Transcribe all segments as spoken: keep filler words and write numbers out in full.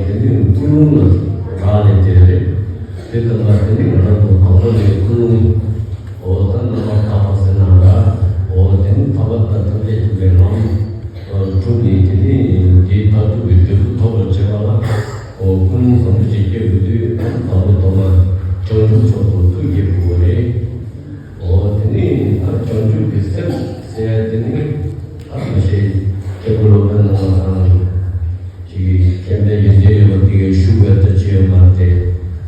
དེ་ནས་ཀུན་སློང་ལ་རག་ལས་དེ་རེད། དེ་ལྟ་ན་དེ་ནི་ང་རང་ཚོ་དང་པོ་ནས་ཀུན་སློང་འོ་ད་རྣམ་པར་དག་པ་ཟེར་ན་འདྲ། འོ་དེ་ནི་ཐར་པ་དང་ཐམས་ཅད་མཁྱེན་པའི་ལམ་སྒྲུབ་ནས། དེ་ནི་དེའི་མཐར་ཐུག་གི་འབྲས་བུ་ཐོབ་པར་བྱེད་པ་ལ། འོ་ཀུན་སློང་བཟང་པོ་ཞིག་སྐྱེ་དགོས་དུས། དང་པོ་ཐོག་མར་བྱང་ཆུབ་མཆོག་ཏུ་ཐུགས་བསྐྱེད་དགོས་པ་རེད། འོ་དེ་ནི་ད་བྱང་ཆུབ་ཀྱི་སེམས་ཟེར་དེ་ནི་ད་མ་ཤེས། སྐྱེས་བུ་སློབ་དཔོན་རྣམ་པ་དང་། ཅིག་མཁྱེན་པའི་ཡོན་ཏན་ཡོད་པ་དེ་གའི་ཞུ་དགོས་ད་ཅི་ཡོད་མ་རེད་དེ།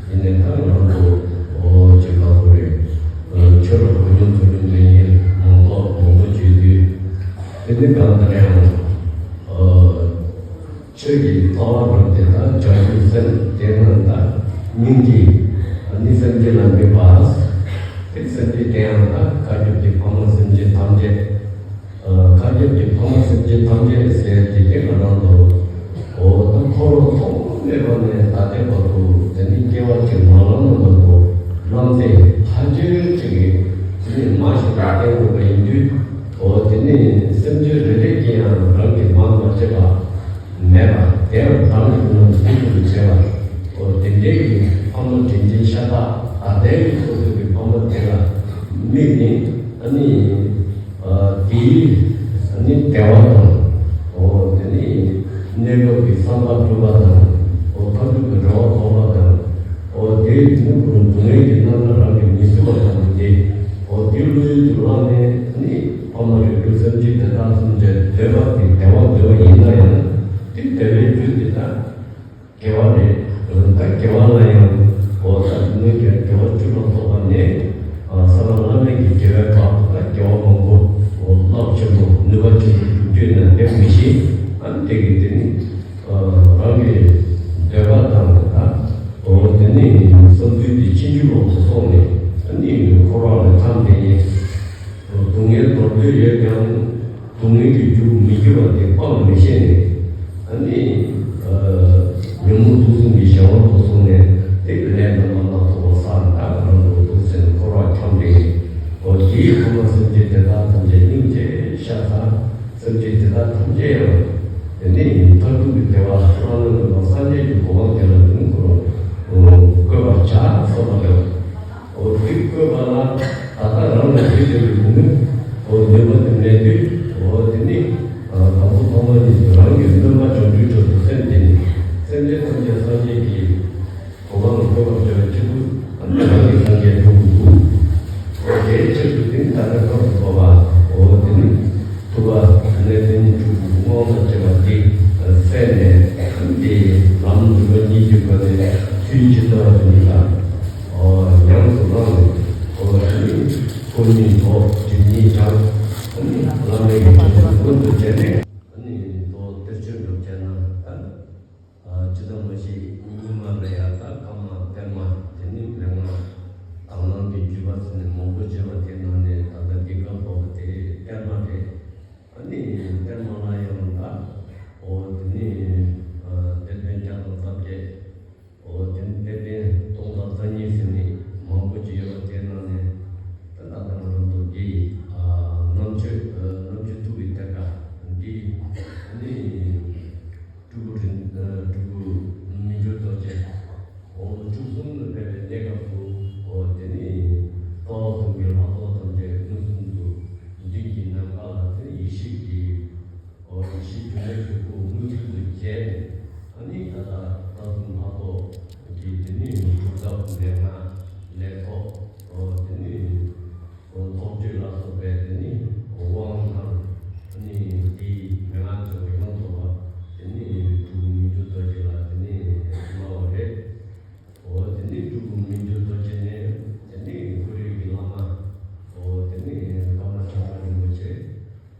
ཡིན་ནའི་ད་ང་རང་ཚོ་འོ་ཅིག་ལ་གོ་རེད། ཆོས་ལ་གོ་མྱོང་གོ་མྱོང་མེད་མཁན་མང་ཚོགས་མང་པོ་བྱེད་དུས། དེ་ནི་གང་ལྟར་ཡང་ཆོས་ཀྱི་ལྟ་བ་རང་དེ་དང་བྱང་ཆུབ་སེམས་དེ་རྣམས་དང་སྙིང་རྗེ། ཨ་ནི་སེམས་བསྐྱེད་ལ་དམིགས་པ། དེ་སེམས་བསྐྱེད་དེ་ཡང་ད་བཀའ་བརྒྱུད་ཀྱི་ཕ་མ་སེམས་ཅན་ཐམས་ཅད། བཀའ་བརྒྱུད་ཀྱི་ཕ་མ་སེམས་ཅན་ཐམས་ཅད་ཟེར་དེ་གའི་ང་རང་ཚོ་འོ་ད་འཁོར་བ་ཐོག་མེད་པ་ནས་ད་ལྟའི་བར་དུ་དེ་ནི་སྐྱེ་བ་གཅིག་མ་བླངས་ན་མ་གཏོགས་བླངས་ཚེ་ཕལ་ཆེར་གཅིག་གིས་དེ་ནི་མ་ཤེས་པ་བསྟན་དགོས་པ་ཡིན་དུས། འོ་དེ་ནི་སེམས་ཅན་རེ་རེ་གིས་ཡང་རང་གི་མ་མ་བྱས་པ་མེད་པ་དེ་ཡང་རང་གི་ངོས་ནས་ཐུགས་ཁུར་བྱས་པ། འོ་དེ་འདྲའི་གི་ཕ་མ་དྲིན་ཅན་ཤ་སྟག་ད་ལྟའི་གི་སོ་སོ་གི་ཕ་མ་དེ་ལ་དམིགས་ནས། ཨ་ནི་དེའི་ཨ་ནི་བདེ་བ་དང་། འོ་དེ་ནི་གནས་སྐབས་ཀྱི་བསམ་པ་འགྲུབ་པ་དང་། འོ་མཐར་ཐུག་གི་རེ་བ་ཐོབ་པ་དང་། འོ་དེའི་དེ་ནི་སྡུག་བསྔལ་གྱི་རྣམ་སྣང་རང་གིས་མི་བཟོད་པ་དང་དེ། འོ་དེ་བློ་ཡུལ་དུ་བླངས་ནས་ཨ་ནི་ཕ་མ་རིགས་དྲུག་སེམས་ཅན་དེ་དག་ཐམས་ཅད་འདོད་པ་དེ་བདེ་བ་འདོད་པ་ཡིན་ན་ཡང་། དེ་བདེ་བའི་རྒྱུ་དེ་དག་དགེ་བ་རེད། ད་དགེ་བ་ལ་ཡང་འོ་ད་དེ་ནས་དགེ་དགེ་བ་བཅུ་ལ་སོགས་པ་ནས། ཨ་ས་ལམ་བླ་མེད་ཀྱི་དགེ་བའི་བར་དུ་ད་དགེ་བ་མང་པོ། འོ་རླབས་ཆེན་པོ་ནུས་པ་ཆེན་པོ་སྒྲུབ་རྒྱུ་ཡིན་ན་དེ་མི་ཤེས། ཨ་ནི་དེ་གི་དེ་ནི་ཨ་རང་གི་འདོད་པ་དང་། ད་འོ་དེ་ནི་བསམ་ཚུལ་དེ་ཕྱིན་ཅི་ལོག་ཏུ་སོང་ནས། ཨ་ནི་འཁོར་བ་ལ་འཁྱམས་ཏེ། སྡུག་བསྔལ་འདོར་འདོད་ཡོད་ཀྱང་སྡུག་བསྔལ་གྱི་རྒྱུར་མི་འགྱུར་བ་དེ་སྤང་མི་ཤེས་ནས། ཨ་ནི་ཨ་ཉོན་མོངས་དུག་གསུམ་གྱི་གཞན་དབང་དུ་སོང་ནས། དེ་ལས་རྣམ་པར་སྣ་ཚོགས་པ་བསགས་ནས། ད་རང་གི་དུག་ཟེར་ནས་འཁོར་བར་འཁྱམས་ཏེ། འོ་དེའི་ཁོ་ན་སེམས་ཅན་དེ་དག་ཐམས་ཅད་སྙིང་རྗེ་ཤ་ཚ། སེམས་ཅན་དེ་དག་ཐམས་ཅད་ཡང་དེ་ནས་མཐར་ཐུག་གི་བདེ་བ་བླ་ན་མེད་པ་སངས་རྒྱས་ཀྱི་གོ་འཕང་དེ་ལ་ནི་ཁོ་རང་བཀོད་པར་བྱ་བསམ་པ་ལས། འོ་དེ་བཀོད་པ་ལ་ད་ལྟ་རང་ལ་དེ་ལྟ་བུའི་ནུས་འོ་ནུས་པ་དེ་མེད་དུས། འོ་དེ་ནི་དང་པོ་ཐོག་མ་ཉིད་དུ་རང་གི་སྣོན་པ་བྱང་ཆུབ་མཆོག་ཏུ་སེམས་བསྐྱེད་ནས། སེམས་ཅན་ཐམས་ཅད་སངས་རྒྱས་ཀྱི་གོ་འཕང་ལ་བཀོད་པར་བྱ་བའི་ཕྱིར་དུ། ཨ་ནི་རང་གི་སངས་རྒྱས་སྒྲུབ་དགོས། འོ་དེའི་ཕྱིར་དུ་དེ་ནི་ད་ལྟ་སྐབས་སུ་བབ་པ། འོ་དེ་ནི་ཐུབ་པ་གནས་བརྟན་སྤྲུལ་སྐུ་དབང་དང་བཅས་པ་དེ་གསན་ནས། དེ་ལམ་འདུལ་བ་གཉིས་ཀྱི་སྒོ་ནས་ཆོས་ཇི་ལྟ་བ་དེ་ཉིད་ལ་ཨོ་ཉམས་སུ་བླངས་ནས། ཨོ་དེ་ནི་སྐུ་གཉིས་ཐོབ། སྒྲིབ་གཉིས་སྦྱངས། ཨ་ནི་བླ་མེད་ཀྱི་ཐུགས་སུ་མངོན་དུ་བྱས་ནས། ཨ་ནི་ཏོ་གཏེར་ཆོས་སྒྲུབ་བྱས་ན་ད་ཅི་ལྟ་མ་ཞིག་རྙིང་མ་ལ་ཡང་ད་བཀའ་མ་གཏེར་མ་དེ་ནི་མན་ངག་དང་བླངས་ཀྱི་བརྒྱུད་པ་ཟེར་ནས་མང་པོ་བྱས་པ་དེ་ནང་ནས། ད་ལྟ་འདི་སྐབས་བབ་པ་དེ་གཏེར་མ་རེད། ཨ་ནི་གཏེར་མ་ལ་ཡང་ད་འོ་དེ་ནི་གཏེར་སྟོན་བརྒྱ་དང་རྩ་བརྒྱད། འོ་དེ་ནི་གཏེར་སྟོན་སྟོང་དང་རྩ་གཉིས་ཟེར་ནས་མང་པོ་ཅིག་ཡོད་པ་དེ་ནང་ནས། ད་ད་ལྟ་ང་རང་ཚོ་འདི་ཨ་རྣམ་དཔྱོད་ཨ་རྣམ་དཔྱོད་ཐུགས་ཀྱི་གཏེར་ཁ་འདི་ནི་སྤྲུལ་སྐུ་རིན་ཨ་སྤྲུལ་སྐུ་མི་འགྱུར་རྡོ་རྗེ། འོ་བཅུ་གསུམ་དུ་ཕེབས་པའི་གནས་སྐབས་སུ། འོ་དེ་ནི་རྩ་བ་གསུམ་གྱི་ལྷ་ཚོགས་ཐམས་ཅད་མངོན་སུམ་དུ་མདུན་གྱི་ནམ་མཁའ་ལ་དེ་ཡེ་ཤེས་ཀྱི། འོ་ཡེ་ཤེས་སྒྱུ་མའི་སྤྲུལ་སྐུ་མངོན་སུམ་དུ་མཇལ་ནས། ཨ་ནི་ད་ལྟ་རྩ་གསུམ་ལྷ་ཚོགས་ཀྱི་དེ་ནི་སྒྲུབ་ཐབས་ལས་སྔགས་ལས་ཚོགས། འོ་དེ་ནི་ཚོགས་གཅོད་ལ་སོགས་པའི་དེ་ནི་དབང་དང་། དེ་ནི་དེའི་མན་ངག་ཚོགས་ཀྱི་ཡོངས་རྫོགས་པ་དེ་ནི་སྤྲུལ་སྐུ་མི་འགྱུར་རྡོ་རྗེ་ལ་དེ་ནི་སྨྲ་བ་རེད། འོ་དེ་ནི་སྤྲུལ་སྐུ་མི་འགྱུར་རྡོ་རྗེ་ནས་དེ་ནི་ཁོ་རའི་གི་བླ་མ། འོ་དེ་ནི་ཀརྨ་ཆེན་པོ་རིན་པོ་ཆེ།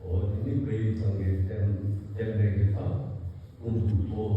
འོ་དེ་ནི་བལ་ཡུལ་ཚང་གི་བསྟན་བསྟན་པའི་གི་ད་སྐུ་མདུན་ཐོག་